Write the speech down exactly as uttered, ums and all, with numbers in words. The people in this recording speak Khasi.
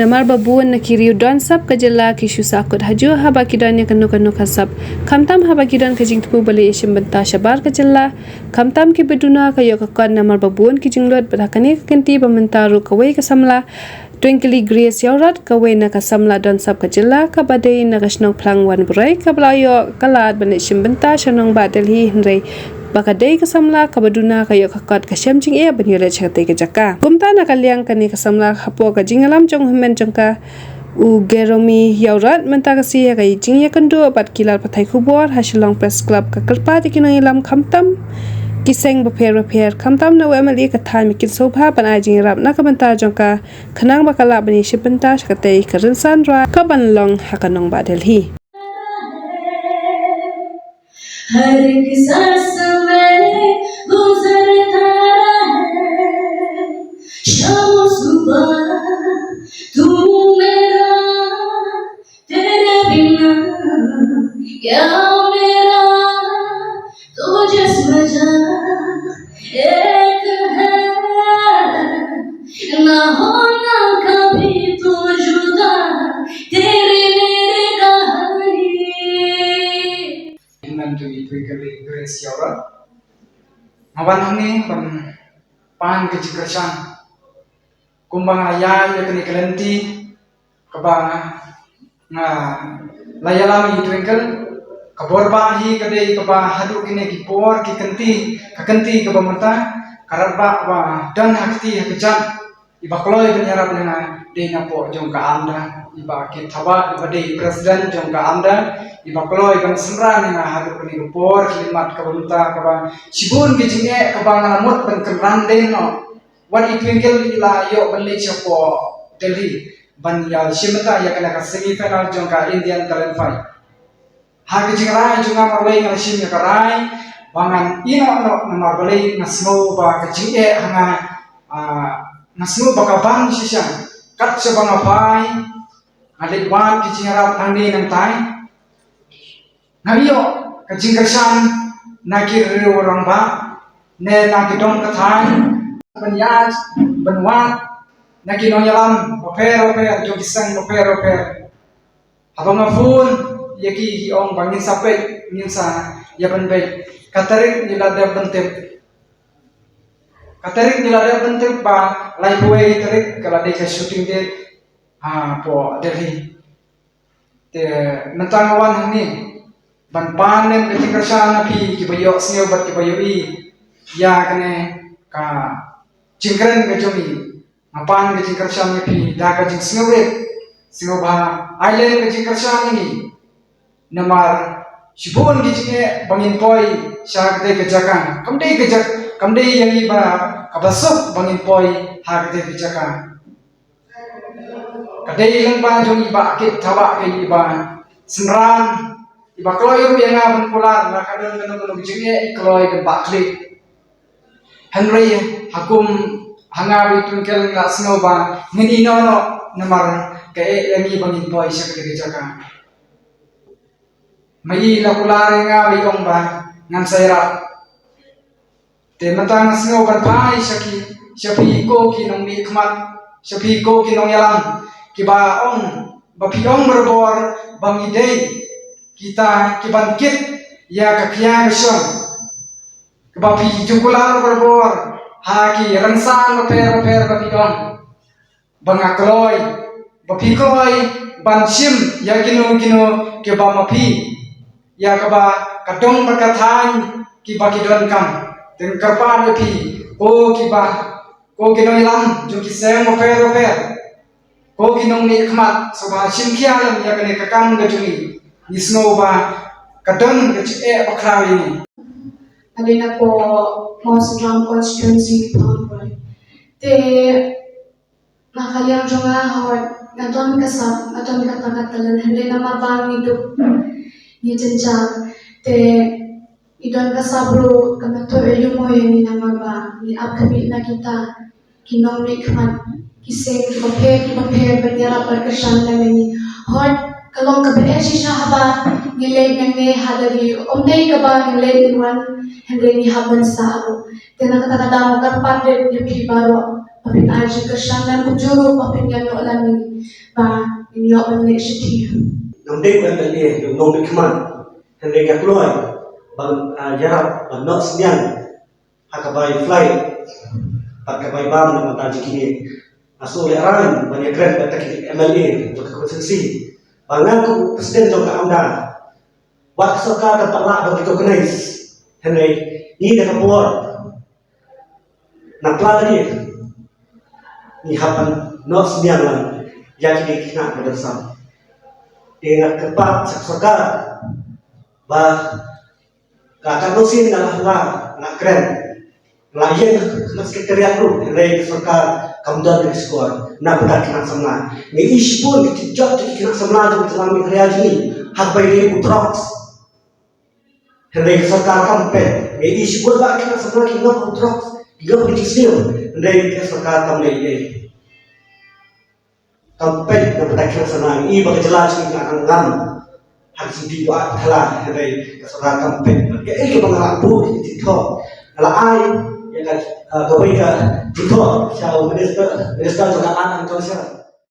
Namar ba bun na ki riew don sap ka jylla ki shu sahkut hajuh haba ki don ïa kano kano ka sap. Khamtam haba ki don ka jingthmu ba leit shim bynta shabar ka jylla. Khamtam kiba duna ka ïoh ka kot namar ba bun ki jinglut bad ha kane ka kynti ba mynta ruh kawei ka samla Twinkly Grace Ïawrat, kawei na ka samla don sap ka jylla kaba dei na ka shnong Phlang Wanburai, kaba la ïoh ka lad ban leit shim bynta sha nongbah Delhi, hynrei ba ka dei ka samla kaba duna ka ïoh ka kot ka shem jingeh ban ïaleit sha katei ka jaka. Kumta na ka liang kane ka samla hapoh ka jingïalam jong u hynmen jong ka, u Geromi Ïawrat, mynta ka sngi ha ka jingïakynduh bad ki lad pathai khubor ha Shillong Press Club, ka kyrpad ïa ki nongïalam khamtam ki seng bapher bapher, khamtam na u M L A ka thaiñ ba kin sngewbha ban ai jingïarap na ka bynta jong ka, khnang ba ka lah ban ïashim bynta sha katei ka rynsan rai kaban long ha ka nongbah Delhi. हर एक सांस में गुजरता रहे शाम सुबह तू मेरा, तेरे बिना क्या मेरा, दो जिस्म जहां एक है, ना होना कभी तू जुदा, तेरी मेरी कहानी. Hynmen to i Twinkly Grace Ïawrat. Nga wan hangne ban pan ka jingkyrshan. Kumba nga ïa ïa kane ka lynti kaba nga la ïalam i Twinkle, ka bor ba hi ka dei kaba haduh kine ki por ki kynti, ka kynti kaba mynta ka rat ba ba don ha kti ha ka jan. Iba kloi ban ïarap ïa nga dei na poh jong ka AMDA, iba ki thaba, iba dei president jong ka AMDA, iba kloi ban synran ïa nga haduh kane ka por khyllipmat kaba mynta kaba shibun ki jingeh kaba nga la mut ban kynran dei noh. Wat i Twinkle i la ïoh ban leit sha poh Delhi ban ïa shim bynta ïa kane ka semi final jong ka Indian Talent Fight. Ha ka jingrai jong nga marwei nga la shim ïa ka rai ba ngan ïeh noh noh namar balei nga sngew ba ka jingeh ha nga, ah, nga sngew ba ka bang shisha. Kat shaba nga phai nga leit wad ki jingïarap nangne nangtai. Nga ïoh ka jingkyrshan na ki riew rangbah ne na ki dong ka thaiñ ban ïaid ban wad na ki nongïalam bapher bapher jong ki seng bapher bapher. Haba nga phone ïa ki, ki ong ba ngin sa peit, ngin sa ïa pynpeit. Ka tarik ngi la dep ban tip. Ka tarik ngi la dep ban tip ba laiphew wei tarik ka la dei ka shooting date ha poh Delhi. Te mynta nga wan hangne ban pan lem ka jingkyrshan na phi kiba ïohsngew bad kiba ïohi ïa kane ka jingkren ka jong i. Nga pan ka jingkyrshan ïa phi da ka jingsngewrit, sngewbha ai lem ka jingkyrshan ïa ngi. Namar shibun ki jingeh ba ngin poi sha katei ka jaka. Kam dei ka jak, kam dei ïa ngi ba kaba suk ba ngin poi ha katei ka jaka. Ka dei lyngba jong i Bah Kit Thabah, ka i Bah Synran, i ba kloi ruh ïa nga ban kular, la ka don kano kano ka jingeh i kloi ban bah klik. Hynrei ha kum ha nga bad i Twinkle nga sngew ba ngin ïeh noh noh namar ka eh ïa ngi ba ngin poi sha katei ka jaka. Ma i la kular ïa nga bad i ong ba ngan sa ïarap. Te mynta nga sngew ban phai sha ki, sha phi ko ki nongmihkhmat, sha phi ko ki nongïalam, kiba ong, ba phi ong barabor ba ngi dei kita kiban kit ïa ka khia ka shon. Kaba phi ju kular barabor ha ki rynsan bapher bapher ba phi ong ba nga kloi, ba phi kloi ban shim ïa kino kino kiba ma phi, ïa kaba ka dong bad ka thaiñ kiba ki donkam. Te nga kyrpad ïa phi ko kiba, ko ki nongïalam jong ki seng bapher bapher, ko ki nongmihkhmat, sngewbha shim khia lem ïa kane ka kam ka jong ngi. Ngi sngew ba ka don ka jingeh bakhraw ïa ngi. Nga dei na poh Mawsynram constituency Phang Rai. Te na ka liang jong nga, hooid, nga don ka sap, nga don kata ka talent, hynrei namar ba ngi duk, ngi jynjar. Te ngi don ka sap ruh ka myntoi ïa lum ïa ngi namar ba ngi ap khmih na kita ki nongmihkhmat, ki seng kiba pher kiba pher ban ïarap ban kyrshan lem ïa ngi. Hooid, ka long kaba eh shisha haba ngi leit nangne ha Delhi, ym dei kaba ngi leit ngi wan, hynrei ngi hap ban sah ruh. Te na kata ka daw nga kyrpad ïa phi baroh Ba phin ai jingkyrshan lem, u juru ba phin ïa noh lem ïa ngi ba ngin ïoh ban leh shithi. Ngam dei ban leh ïa u nongmihkhmat, hynrei nga kloi ban, ah, ïarap ban noh synñiang ha ka bai flight bad ka bai bam na ka bynta jong kine. Nga sngewlehraiñ ban ïakren bad kita ki M L A jong ka constituency ba nga kum u president jong ka AMDA, wat ka sorkar kam pat lah ban recognize, hynrei ngi da ka por na pla lade ngi hap ban noh synñiang lang ïa kine ki khynnah madrasa. Te nga kyrpad sha ka sorkar ba ka katno sien nga la, la, la kren, la ïeng na secretariat ruh, hynrei ka sorkar kam don ka shkor na bynta ki khynnah samla. Ngi ïohi shibun ki jingtip jong ki khynnah samla jong ka jylla Meghalaya jong ngi ha kaba ïadei u drugs. Hynrei ka sorkar kam peit. Ngi ïohi shibun ba ki khynnah samla ki ngop u drugs, ki ngop ki jingsniew, hynrei ka sorkar kam leh ei. Kam peit na bynta ki khynnah samla, i ba ka jylla jong ngi ka nang ngam ha ka jingdih ba ka la, hynrei ka sorkar kam peit. Kaei kaba nga la buh ka jingthoh, nga la ai ïa ka, eh, kawei ka jingthoh sha u minister, minister jong ka Art and Culture.